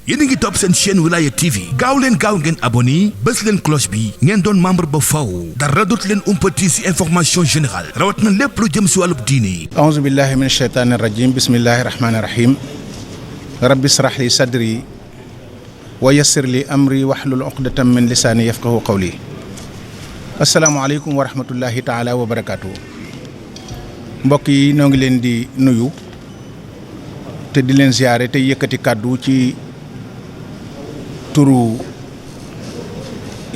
yéen a ngi topp seen chaîne Wilaya TV gaaw leen ngeen abonné bés leen cloche bi ngeen doon membre ba faw dara dootu leen umpati ci information générale rawat na lépp lu jëm ci wàllub diine. aouzu billahi min ashaytaani rajim bismillahi rahmaani rahim rabbi israh li sadri wa yassir li amri wahlul uqdatam min lisaani yafqahu qawli. asalaamaaleykum wa rahmatullahi taala wa barakaatu. mbokk yi noo ngi leen di nuyu te di leen ziyaare te yëkkati kàddu ci turu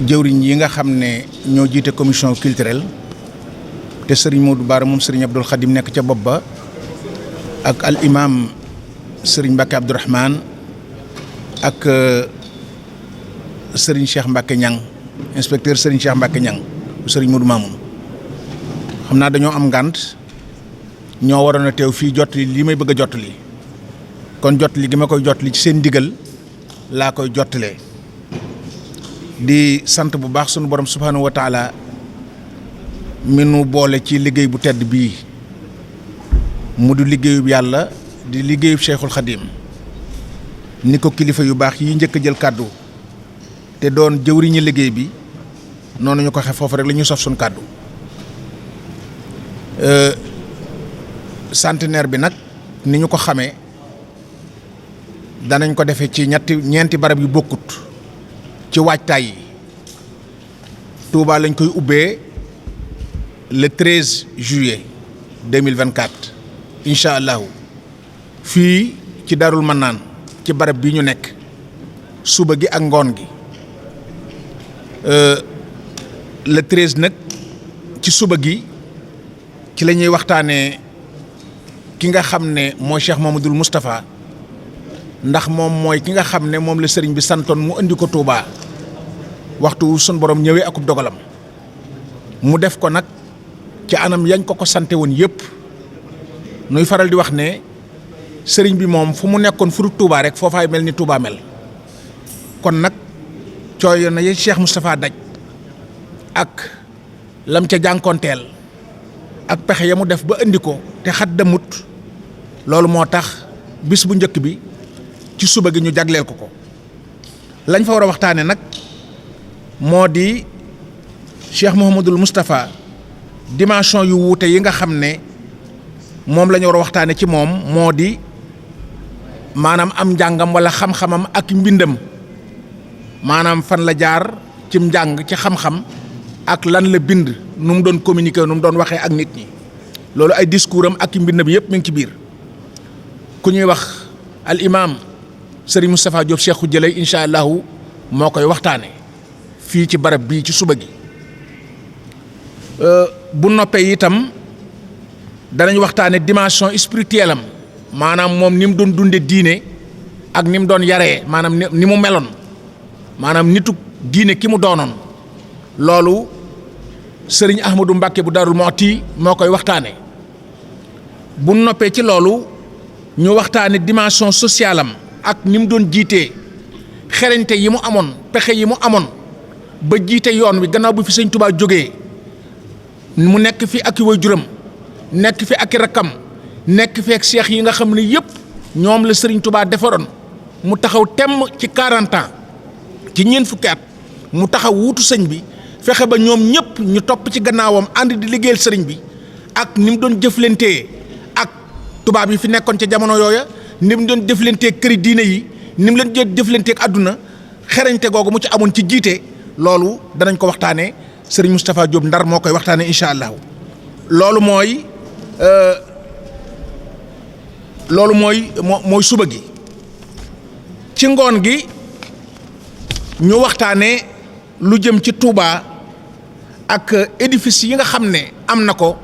jëwriñ yi nga xam ne ñoo jiite commission culturelle te sëriñ Modou Bara moom sëriñ Abdoul Khadim nekk ca bopp ba ak al imam sëriñ Mbacke Abdourahmane ak sëriñ Cheikh Mbacke Niang inspecteur sëriñ Cheikh Mbacke Niang sëriñ Modou Mamoun xam naa dañoo am ngànt ñoo waroon a teew fii jotali li may bëgg a jotali kon jotali gi ma koy jotali ci seen ndigal laa koy jottalee di sant bu baax sunu borom subhanahu wa taala mi nu boole ci liggéey bu tedd bii mu du liggéeyub yàlla di liggéeyub Cheikhul Khadim ni ko kilifa yu baax yi njëkk a jël kàddu te doon jëwriñi liggéey bi noonu ñu ko xe foofu rek la ñuy sof suñu kàddu centenaire bi nag ni ñu ko xamee danañ ko defee ci ñeenti barab yu bokkut ci waajtaay yi. Touba lañ koy ubbee le 13 juillet 2024 incha allahu fii ci Darul Mannaan ci barab bi ñu nekk suba gi ak ngoon gi le 13 nag ci suba gi ci la ñuy waxtaanee ki nga xam ne mooy Cheikh Mamadou Moustapha. ndax moom mooy ki nga xam ne moom la sëriñ bi santoon mu indi ko Touba waxtu sun borom ñëwee akub dogalam mu def ko nag ci anam yañ ko sante woon yëpp nuy faral di wax ne sëriñ bi moom fu mu nekkoon fu dul Touba rek foofaay mel ni Touba mel kon nag cooy na ye Cheikh Moustapha daj ak lam ca jànkoonteel ak pexe ya mu def ba indi ko te xat damut loolu moo tax bis bu njëkk bi ci suba gi ñu jagleel ko lañ fa war a waxtaane nag moo di Cheikh Mouhamadoul Moustapha dimension yu wuute yi nga xam ne moom la ñu war a waxtaane ci moom moo di maanaam am njàngam wala xam-xamam ak mbindam maanaam fan la jaar ci njàng ci xam-xam ak lan la bind nu mu doon communiquer nu mu doon waxee ak nit ñi loolu ay discours am ak mbindam yëpp mi ngi ci biir ku ñuy wax al imam Serigne Moustapha Diop Cheikhu Jëlay incha allahu moo koy waxtaane fii ci barab bii ci suba gi bu noppee itam danañ waxtaane dimension spirituelle am maanaam moom ni mu doon dunde diine ak ni mu doon yaree maanaam ni mu meloon maanaam nitu diine ki mu doonoon loolu Serigne Ahmadou Mbacke bu Darou Mouhty moo koy waxtaane bu noppee ci loolu ñu waxtaane dimension sociale am ak ni mu doon jiitee xerañte yi mu amoon pexe yi mu amoon ba jiite yoon wi gannaaw bu fi sëñ Touba jógee mu nekk fi ak i waajuram nekk fi ak i rakkam nekk fi ak seex yi nga xam ne yëpp ñoom la sëriñ Touba defaroon mu taxaw temm ci 40 ans ci ñeent fukki at mu taxaw wuutu sëñ bi fexe ba ñoom ñëpp ñu topp ci gannaawam ànd di liggéeyal sëriñ bi ak ni mu doon jëflantee ak tubaab yi fi nekkoon ca jamono yooya. ni mu doon jëflanteeg këri diine yi ni mu leen jëflanteeg àdduna xerañte googu mu ci amoon ci jiite loolu danañ ko waxtaanee Serigne Moustapha Diop Ndar moo koy waxtaanee incha allahu loolu mooy suba gi ci ngoon gi ñu waxtaanee lu jëm ci Touba ak édifice yi nga xam ne am na ko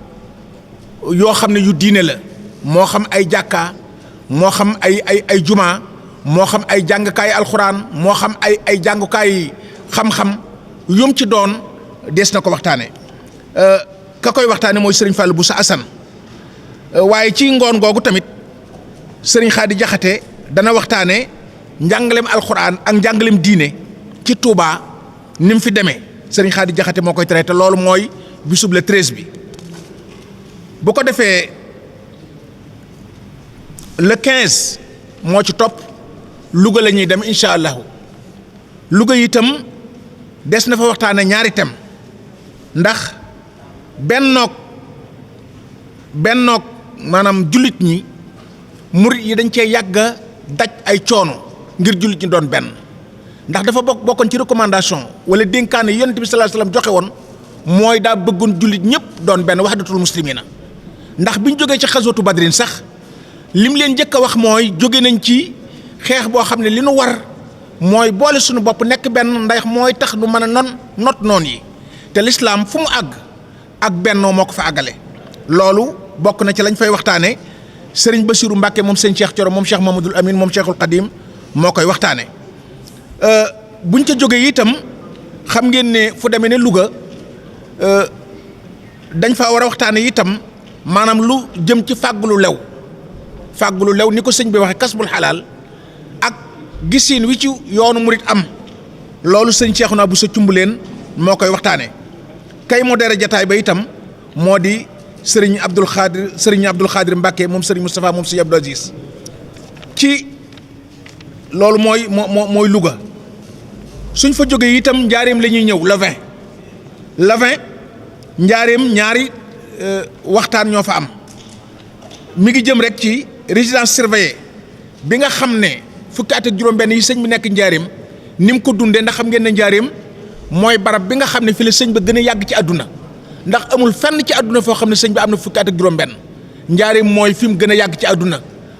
yoo xam ne yu diine la moo xam ay jàkka. moo xam ay juma moo xam ay jàngukaay alxuraan moo xam ay jàngukaay xam-xam yum ci doon dees na ko waxtaane ka koy waxtaane mooy Serigne Fallou Boussa Assane waaye ci ngoon googu tamit Serigne Khady Diakhaté dana waxtaane njàngaleem alxuraan ak njàngaleem diine ci Touba ni mu fi demee Serigne Khady Diakhaté moo koy traité loolu mooy bisub le 13 bi bu ko defee le 15 moo ci topp Louga la ñuy dem incha allahu Louga itam des na fa waxtaane ñaari thème ndax bennoog maanaam jullit ñi murit yi dañ cee yàgga daj ay coono ngir jullit ñi doon benn ndax dafa bokkoon ci recommandation wala dénkaane yi yonent bi sallallahu alayhi wasallam joxe woon mooy daa bëggoon jullit ñëpp doon benn wahdatul muslimina ndax biñ jógee ci xaswatu badrin sax lim leen njëkk a wax mooy jóge nañ ci xeex boo xam ne li nu war mooy boole suñu bopp nekk benn ndax mooy tax nu mën a not noon yi te lislaam fu mu àgg ak bennoo moo ko fa àggale loolu bokk na ci lañ fay waxtaane sëriñ Bassirou Mbacke moom sëñ Cheikh Thioro moom Cheikh Mamadou Amine moom Cheikhul Qadim moo koy waxtaane buñ ca jógee itam xam ngeen ne fu demee ne Louga dañ fa war a waxtaane itam maanaam lu jëm ci fàggulu lew ni ko sëñ bi waxe kasbul xalaal ak gisiin wi ci yoonu murit am loolu sëñ Cheikhouna Bousso Cumbuleen moo koy waxtaane kay modéré jataay ba itam moo di sëriñ Abdul Xaadir Mbacke moom sëriñ Moustapha moom sëriñ Abdou Aziz ci loolu mooy Louga suñ fa jógee itam njaareem la ñuy ñëw le 20 njaareem ñaari waxtaan ñoo fa am mi ngi jëm rek ci résidence surveillée bi nga xam ne fukki at ak juróom-benn yi sëñ bi nekk njaareem ni mu ko dundee ndax xam ngeen ne njaareem mooy barab bi nga xam ne fi la sëñ ba gën a yàgg ci àdduna ndax amul fenn ci àdduna foo xam ne sëñ bi am na fukki at ak juróom-benn njaareem mooy fi mu gën a yàgg ci àdduna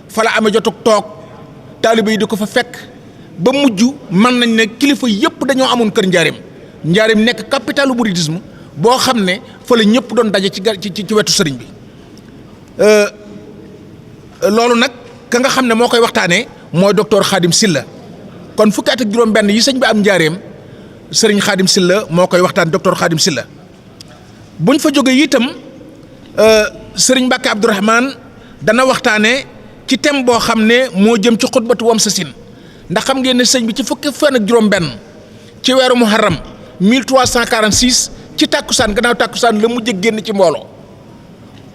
fa la amee jotug toog taaliba yi di ko fa fekk ba mujj mën nañ ne kilifa yëpp dañoo amoon kër njaareem nekk capitalu mouridisme boo xam ne fa la ñëpp doon daje ci wetu sëriñ bi loolu nag ka nga xam ne moo koy waxtaanee mooy docteur Khadim Silla kon fukki at ak juróom-benn yi sëñ bi am njaareem sëriñ Khadim Silla moo koy waxtaan docteur Khadim Silla buñ fa jógee itam sëriñ Mbacke Abdourahmane dana waxtaanee ci thème boo xam ne moo jëm ci xutbatu wam sa sin ndax xam ngeen ne sëñ bi ci fukki fan ak juróom-benn ci weeru muharram 1346 ci tàkkusaan gannaaw tàkkusaan la mujj génn ci mbooloo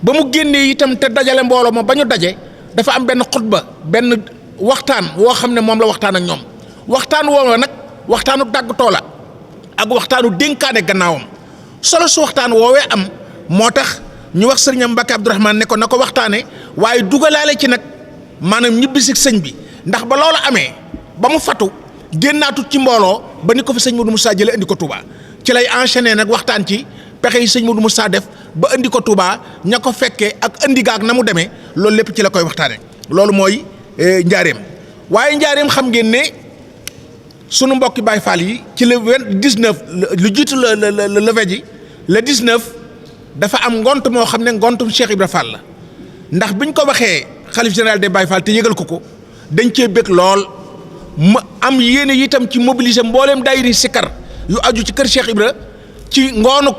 ba mu génnee itam te dajale mbooloo ma ba ñu daje dafa am benn xutba benn waxtaan woo xam ne moom la waxtaan ak ñoom waxtaan woo nag waxtaanu tàggatoo la ak waxtaanu dénkaane gannaawam solo su waxtaan woowee am moo tax ñu wax sëriñam Mbacke Abdourahmane ne ko na ko waxtaane waaye dugalaale ci nag maanaam ñibbisi sëñ bi ndax ba loolu amee ba mu fatu génnaatut ci mbooloo ba ni ko fi sëñ Modou Moussa jële indi ko Touba ci lay enchaîner nag waxtaan ci pexe yi sëñ Modou Moussa def ba indi ko Touba ña ko fekkee ak indi gaag na mu demee loolu lépp ci la koy waxtaane loolu mooy njaareem waaye njaareem xam ngeen ne sunu mbokki Baay Faal yi ci le 19 lu jiitu le levée ji le 19 dafa am ngont moo xam ne ngontum Cheikh Ibra Fall la ndax biñ ko waxee xalif général des Baay Faal te yëgal ko dañ cee bëgg lool ma am yéene itam ci mobiliser mbooleem daayiri sikar yu aju ci kër Cheikh Ibra ci ngoonu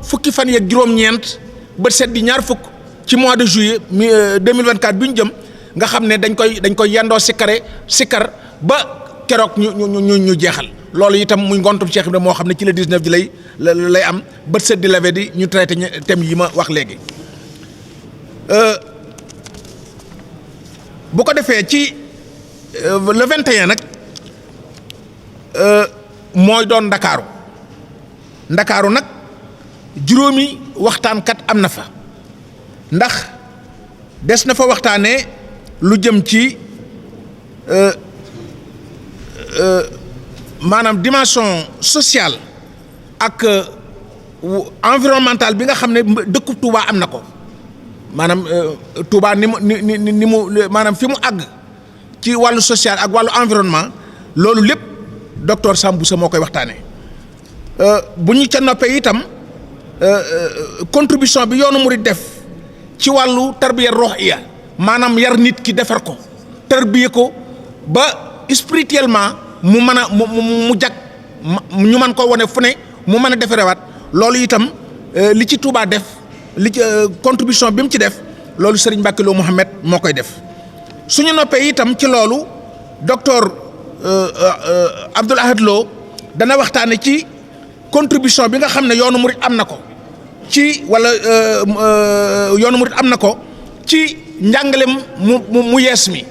fukki fan yeeg juróom-ñeent ba set di ñaar fukk ci mois de juillet 2024 bi ñu jëm nga xam ne dañ koy yendoo sikar ba keroog ñu jeexal loolu itam muy ngontum Cheikh Ibra moo xam ne ci le 19 ji lay am bët set di leve di ñu traité thème yi ma wax léegi bu ko defee ci le 21 nag mooy doon ndakaaru nag juróomi waxtaankat am na fa ndax des na fa waxtaanee lu jëm ci maanaam dimension sociale ak environnementale bi nga xam ne dëkku Touba am na ko maanaam Touba ni mu maanaam fi mu àgg ci wàllu social ak wàllu environnement loolu lépp docteur Samboussa moo koy waxtaanee bu ñu ca noppee itam contribution bi yoonu murid def ci wàllu tarbiya ruhiya maanaam yar nit ki defar ko tarbiya ko ba spirituellement mu mën a mu jag ñu mën koo wane fu ne mu mën a defarewaat loolu itam li ci Touba def li ci contribution bi mu ci def loolu Serigne Mbacké Lo Mouhamed moo koy def suñu noppee itam ci loolu docteur Abdoul Ahad Lo dana waxtaane ci contribution bi nga xam ne yoonu murid am na ko ci wala yoonu murid am na ko ci njàngalem mu yees mi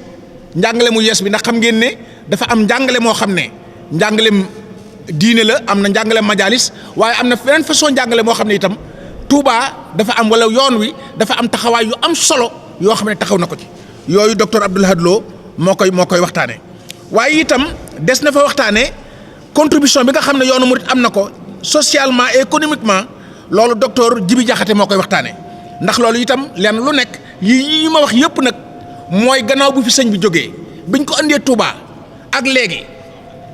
ndax xam ngeen ne dafa am njàngale moo xam ne njàngalem diine la, am na njàngalem majalis, waaye am na feneen façon njàngale moo xam ne itam Touba dafa am, wala yoon wi dafa am taxawaay yu am solo yoo xam ne taxaw na ko ci. yooyu docteur Abdoul Ahad Lo moo koy waxtaanee. waaye itam des na fa waxtaanee contribution bi nga xam ne yoonu murit am na ko socialement et économiquement, loolu docteur Djibi Diakhaté moo koy waxtaanee. ndax loolu itam lenn lu nekk yi ma wax yëpp nag mooy gannaaw bu fi sëñ bi jógee biñ ko andee Touba ak léegi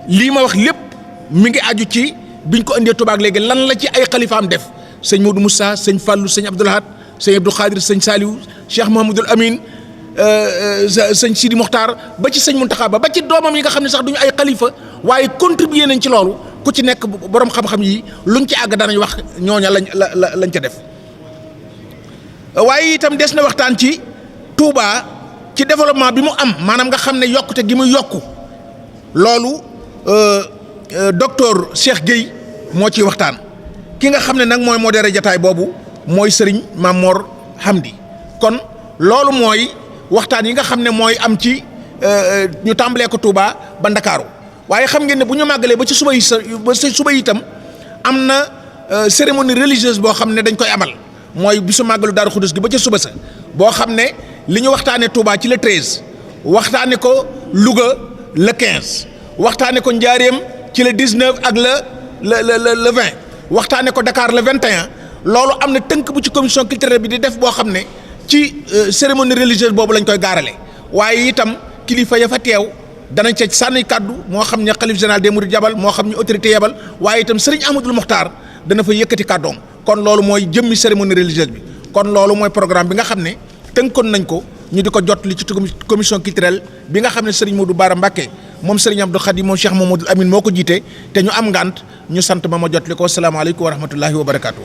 lii ma wax lépp mi ngi aju ci biñ ko andee Touba ak léegi lan la ci ay xalifaam def. sëñ Modou Moussa, sëñ Fallou, sëñ Abdoul Ahad, sëñ Abdou Khadir, sëñ Saliou, Cheikh Mouhamadoul Amine, sëñ Sidi Mokhtar ba ci sëñ Mountakha ba ci doomam yi nga xam ne sax duñu ay xalifa waaye contribuer nañ ci loolu ku ci nekk borom xam-xam yi luñ ci àgg danañ wax ñooña lañ ca def. waaye itam des na waxtaan ci Touba ci développement bi mu am, maanaam nga xam ne yokkute gi muy yokku loolu docteur Cheikh Gueye moo ciy waxtaan. ki nga xam ne nag mooy modéré jataay boobu mooy Serigne Mamor Hamdi. kon loolu mooy waxtaan yi nga xam ne mooy am ci ñu tàmbalee ko Touba ba Ndakaaru waaye xam ngeen ne bu ñu màggalee ba ci suba yi itam am na cérémonie religieuse boo xam ne dañ koy amal mooy bisu màggalu Daaru Xudus gi ba ca suba sa boo xam ne li ñu waxtaanee Touba ci le 13 waxtaanee ko Louga le 15 waxtaanee ko Njaaréem ci le 19 ak le 20. waxtaane ko Dakar le 21 loolu am na tënk bu ci commission culturelle bi di def boo xam ne ci cérémonie religieuse boobu lañ koy gaarale waaye itam kilifa ya fa teew danañ ca sànni kàddu moo xam ne xalif général des mourides yabal moo xam ne autorité yabal waaye itam Serigne Ahmadoul Mokhtar dana fa yëkkati kàddoom. kon loolu mooy jëmmi cérémonie religieuse bi kon loolu mooy programme bi nga xam ne tënkoon nañ ko ñu di ko jot li ci commission culturelle bi nga xam ne Serigne Modou Bara Mbacké moom Serigne Abdou Khadim moom Cheikh Mouhamadoul Amine moo ko jiite te ñu am ngant ñu sant ma jot li ko asalaamaaleykum wa rahmatullahi wa barakaatu.